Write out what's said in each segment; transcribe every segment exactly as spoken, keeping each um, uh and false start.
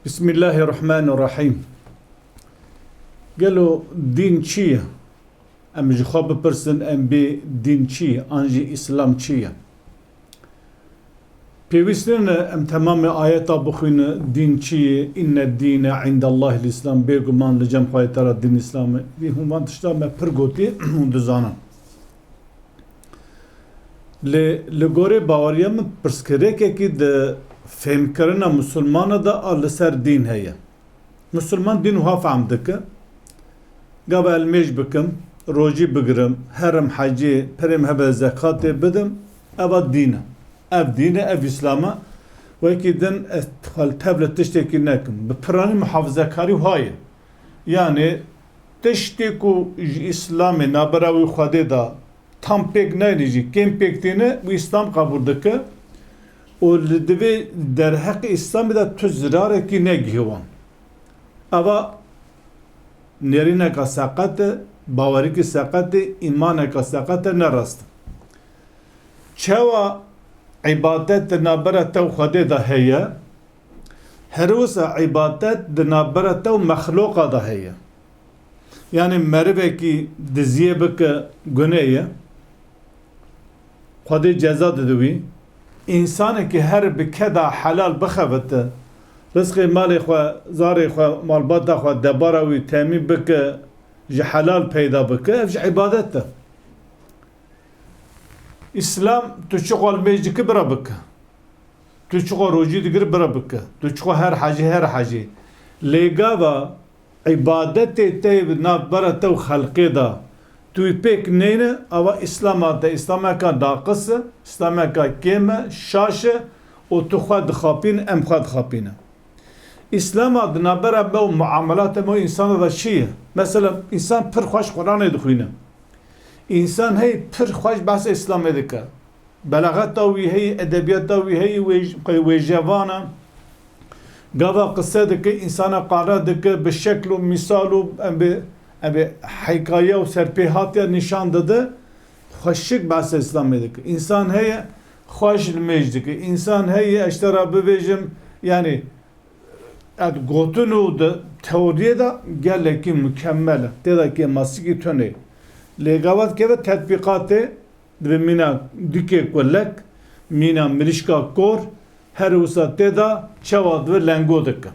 Bismillahirrahmanirrahîm. Gelo dîn çi ye? Em ji xwe bipirsin, em bê dîn çi ye? An jî Îslam çi ye? Pêwîst nîne em temamê ayeta bixwîne, dîn çi ye? Înne dîne îndellahil Îslam. Bêguman li cem Xwedê Teala dîn Îslam e. Vî hûn van tişta me pir gotiye, hûn dizanin. Lê li gorê baweriya min pirsgirêkekî di fêmkirina misilmana de a li ser dîn heye. Misilman dîn wiha fehm dike, gava ez nimêj bikim, rojî bigirim, herim hecê, pirê min hebe zekatê bidim, eva dîn e. Ev dîn e, ev Îslam e. Wekî din ez xwe li tev li tiştekî nekim. Bi piranî muhafizekarî wiha ye. Yanî tiştê ku ji Îslamê nabera wî Xwedê de tam pêk neyne jî, kêm pêk tîne, wî Îslam qebûl dike û li divê derheqê Îslamê de tu zirarekî negihê wan. Eva nêrîneka seqet e, bawerîkî seqet e, îmaneka seqet e, ne rast e. Çawa îbadet di navbera te û Xwedê de heye, her wisa îbadet di navbera te û mexloqa de heye. Yanî merivekî diziyê bike gunê ye, Xwedê ceza dide wî. Însanekî here bi keda helal bixebite, rizqê malê xwe, zarê xwe, malbata xwe, debara wî temîn bike, ji helal peyda bike, ev jî îbadet e. Îslam, tu çiqas li mêj dikî bira bike. Tu çiqas rojî digirî bira bike. Tu çiqas her hecî, her hecî. Lê gava îbadetê te yê bi navbera te û xelqê de tu wî pêk neyne, ava Îslama te Îslameka naqis e, Îslameka kêm e, şaş e û tu xwe dixapîne, em xwe dixapîne. Îslama di navbera me û muamelata me û însana de çi ye? Mesela, însan pir xweş Quranê dixwîne. Însan hey pir xweş behsa Îslamê dike. Belaxeta wî heye, edebiyata wî heye, wê-, wêjevan e. Gava qise dike, însana qane dike, bi şekl û mîsal û em bi, em bi hekaye û serpêhatiya nîşan dide, xweşik behsa Îslamê dike. Însan heye, xweş li mêj dike. Însan heye, ez ji te re bibêjim, yanî, ev gotin û di teoriyê de gelekî mukemmel e. Tê de kêmasîkî tune ye. Lê gava dikeve tetbîqatê, dibe mîna dikê kulek, mîna mirîşka kor, her wisa tê de çawa dibe lengo dike.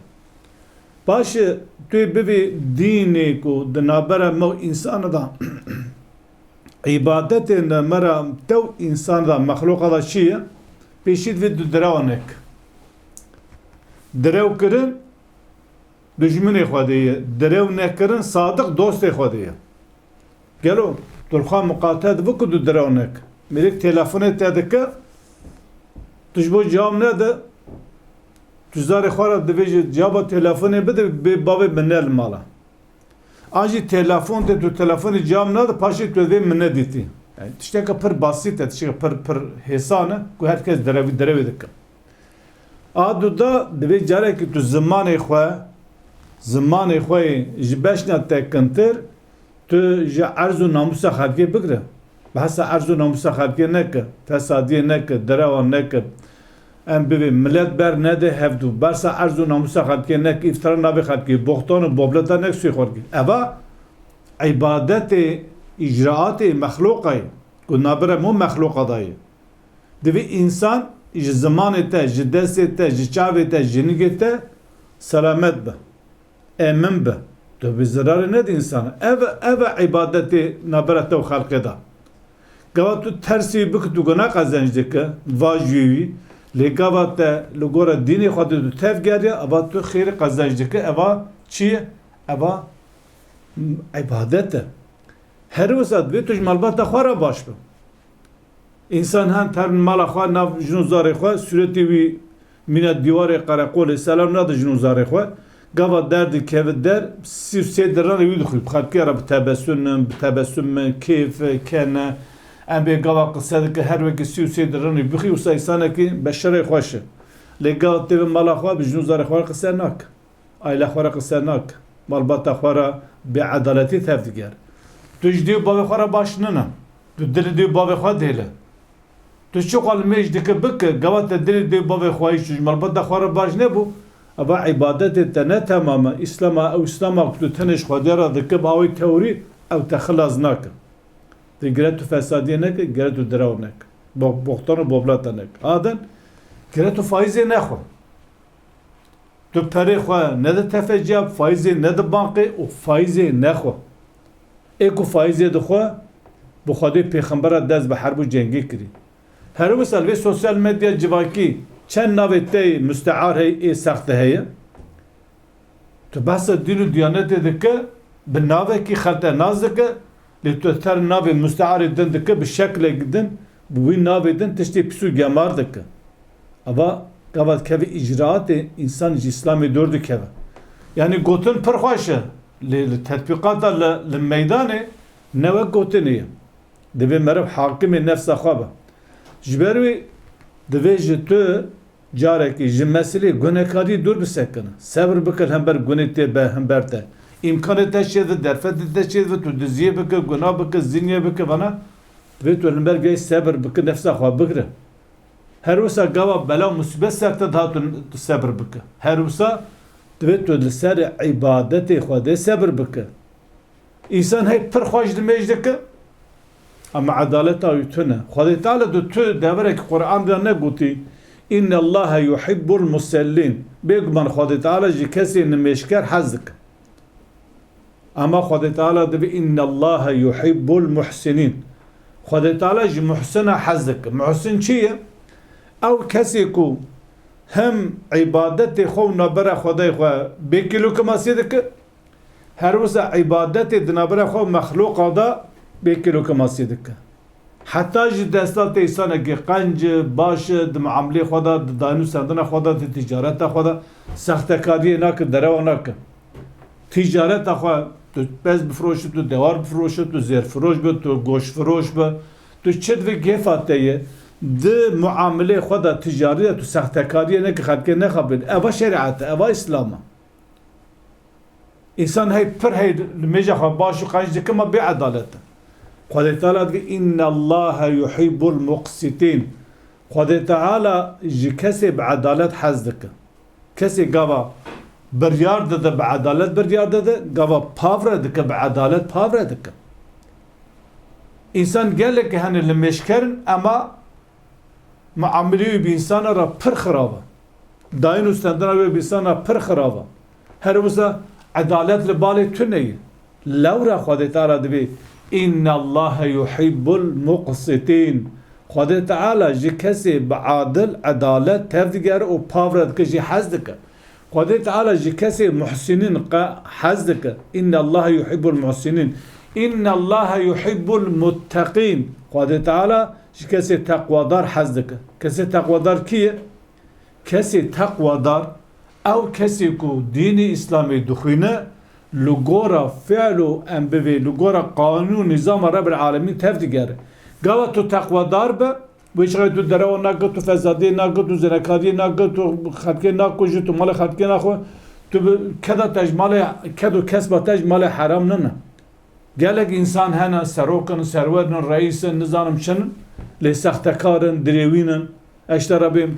Paşê tu yê bibî dînê ku di navbera me û însana de îbadetê navbera te û însan de mexluqa de çi ye? Pêşî divê tu direwa nek. Direw kirin dijminê Xwedê ye. Direw nekirin sadiq dostê Xwedê ye. Gelo tu li xwe miqate dibe ku tu direw nek. Mêrik telefonê te dike, tu ji bo cewab nede, tu zarê xwe re divê ji cewaba telefonê bide, bê bavê min ne li mala. An jî telefon de tu telefonê cam nade, paşê tu vê min nedîtî. Yani tişteke pir basît e, tişteke pir, pir hêsan e ku her kes derevî, derevê dike. A du da divê carekî tu zimanê xwe, zimanê xwe yê ji beşna te kintir, tu ji erz û namûsa xelkê bigire. Behsa erz û namûsa xelkê neke, fesadiyê neke, derewa neke. Em bivê milet ber nede hevdû. Bersa erz û namûsa xelkê neke, îftira navê xelkê, boxtan û bobleta neke sûyê xelkê. Eva îbadetê, îcraatê mexluqa ye. Ku nabire mo mexluqa da ye. Divê însan ji zimanê te, ji destê te, ji çavê te, ji nigê te selamet be. Emin be. Tu bi zirarê nedî însan. Ev, ev e îbadetê nabera te û xelqê de. Gava tu tersî bik tu guna qezenc dike, va jûyî, lê gava te li gora dînê xwe de tu tev geriya, eva tu xêrê qezenc dike, eva çi ye? Eva îbadet e. Her wisa divê tu ji malbata xwe re baş be. Însan hen terin mala xwe, nav jin û zarê xwe, sûretê wî mîna dîwarê qereqolê selam nade jin û zarê xwe. Gava derdikeve der, sî û sê dirranê wî dixwî. Bi xelkê re bi tebesûn in, bi tebesûm in, kêf, kene. Em bê gava qise dike, her wekî sî û sê dirranê bixwî, wisa însanekî beşerê xweş e. Lê gava tê ve mala xwe, bi jin û zarê xwe re qise nake. Aîla xwe re qise nake. Malbata xwe re bêedaletî tev diger. Tu ji dê û bavê xwe re baş nine. Tu dilê dê û bavê xwe dihêle. Tu çi xwe li mêj dike bike, gava te dilê dê û bavê xwe yî ji malbata xwe re baş nebû, Eva îbadetê te ne temam e. Îslama, ew Îslama ku tu tenê ji Xwedê re dike, bi awê teorî ew te xilas nake. Di gere tu fesadiyê neke, gere tu derew neke. Bo-, boxtan û boblata neke. Aden, gere tu faîzê nexwe. Tu perê xwe nede tefeciya, faîzê nede bankê û faîzê nexwe. Ê ku faîzê dixwe, bi Xwedê pêxembera dest bi herb û cengê kirî. Her wisa li vê sosyal medya civakî çend navê te yê mustear heye, ê sexte heye. Tu behsa dîn û diyanetê dike, bi navekî xelte nas dike, lê tu ter navê mustearê din dike, bi şeklekî din, bi wî navê din tiştê pîs û gemar dike. Eva gava dikeve îcraatê, însan ji Îslamê dûr dikeve. Yanî gotin pir xweş e, lê li tetbîqata li, li meydanê ne wek gotinê ye. Divê meriv hakimê nefsa xwe be. Ji ber wî divê ji tu carekî ji meselê gunekarî dûr bisekine. Sebir bike li hember gunê tê be hember te. Îmkanê te çêdibe, derfetê te çêdibe, tu diziyê bike, guna bike, ziniyê bike, vana divê tu li hember vê sebir bike, nefsa xwe bigire. Her wisa gava bela û musîbet ser te dihat tu sebir bike. Her wisa divê tu li ser îbadetê Xwedê sebir bike. Însan hey pir xweş dimêj dike, ama edaleta wî tune. Xwedê Teala di tu deverek Quran de negotî, "Inne Allahe yuhibbul musellin." Bêguman Xwedê Teala ji kesê nimêjker hez dike. Ama Xwedê Teala dibê, "Inne Allahe yuhibbul muhsinin." Xwedê Teala ji muhsina hez dike. Muhsin çi ye? Ew kesê ku hem îbadetê xwe û nabera Xwedayê xwe bê kîlokimasî dike, her wisa îbadetê di nabera xwe û mexlûqa de bê kîlokimasî dike. Heta ji desta tê însanekî qenc e, baş e, di muamilê xwe de, di dayîn û sendina xwe de, di ticareta xwe de, sextekariyê nake, derewa nake. Ticareta xwe, tu pez bifiroşe, tu dewar bifiroşe, tu zêrfiroş be, tu goştfiroş be, tu çi divê kêfa te ye, di muamilê xwe de, ticarî de tu sextekariyê neke, xelkê nexapîne. Eva şerîet e, eva Îslam e. Însan hey pir hey li mêja xwe baş û qenc dike, ma bê edalet e. Xwedê Teala dibê, "Inne Allahe yuhibbul muqsitîn." Xwedê Teala ji kesê bi edalet hez dike. Kesê gava biryar dide, bi edalet biryar dide, gava pavre dike, bi edalet pavre dike. Însan gelek hene li mêşkerin, ema muamelê wî bi însana re pir xirab e. Dayîn û stendina wê bi însana pir xirab e. Her wisa edalet li balê tune ye. Lewra Xwedê Teala dibê, "Inne Allahe yuhibbul muqsitîn." Xwedê Teala ji kesê bi adil, edalet tev digere û pavre dike, jê hez dike. Xwedê Teala ji kesê muhsinin qe hez dike. "Inne Allahe yuhibbul muhsinin." "Inne Allahe yuhibbul mutteqîn." Xwedê Teala ji kesê teqwadar hez dike. Kesê teqwadar kî ye? Kesê teqwadar, ew kesê ku dînê Îslamê dixwîne, li gora fi'l û em bivê, li gora qanûn û nîzama Rebbil Alemîn tev digere. Gava tu teqwadar be, wê çaxê tu derewa nake, tu fesadiyê nake, tu zinekariyê nake, tu xelkê nakujî, tu malê xelkê naxwe, tu bi keda te ji malê, ked û kesba te ji malê heram nine. Gelek însan hene, serok in, serwer in, reîs in, nizanim çi in, lê sextekar in, dirêwîn in. Eşte re bê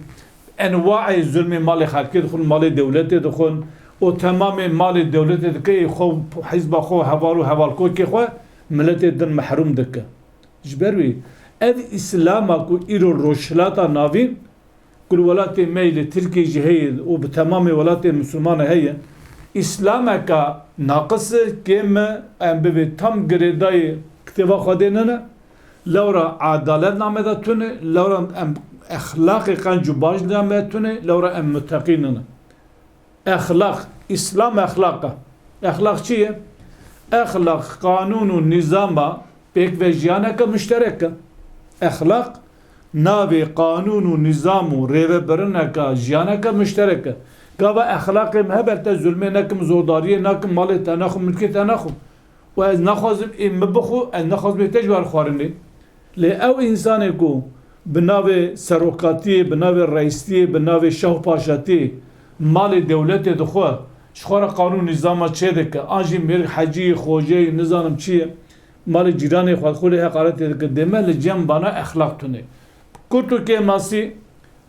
enwaê zulmê malê xelkê dixwin, malê dewletê dixwin û temamê malê dewletê dike, ê xwe, hizba xwe, heval û hevalkokê xwe miletê din mehrûm dike. Ji ber wî ev Îslama ku îro Rojhilata Navîn, ku li welatê me yê, li Tirkiyê jî heye û bi temamê welatê misilmane heye, Îslameke naqis e, kêm e, em bivê tam girêdayê kitêba Xwedê nine, lewra edalet name de tune, lewra em exlaqê qenc û baş name de tune, lewra em muteqî nine. Exlaq, Îslam exlaq e. Exlaq çi ye? Exlaq, qanûn û nîzama pêk ve jiyaneke muşterek e. Exlaq, navê qanûn û nîzam û rêvebirineke jiyaneke muşterek e. Gava exlaqê min hebe, te zulmê nekim, zordariyê nakim, malê te naxwim, milkê te naxwim. Û ez naxwazim ê min bixwe, ez naxwazim ê te ji wan xwarinê. Lê ew însanê ku bi navê serokatiyê, bi navê reîstiyê, bi navê şah û paşatiyê malê dewletê dixwe, ji xwe re qanûn nîzama çêdike, an jî mêr hecî, xoceyî, nizanim çi ye, malê cîranê xwe xwe lê heqaretê dike, dê me li cem vana exlaq tune. Kurt û kêmasî,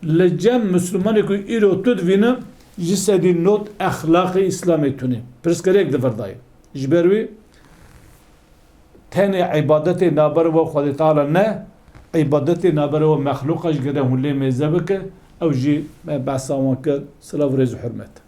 li cem Mislimanê ku îro tu divîne, Ji sedî not exlaqê Îslamê tune. Pirsgirêk di vir de ye. Ji ber wî tenê îbadetê navbera we Xwedê Teala ne, îbadetê navbera we mexlûqa jî gere hûn lê mêze bike, ew jî me behsa wan kir, silav, rêz û hurmet.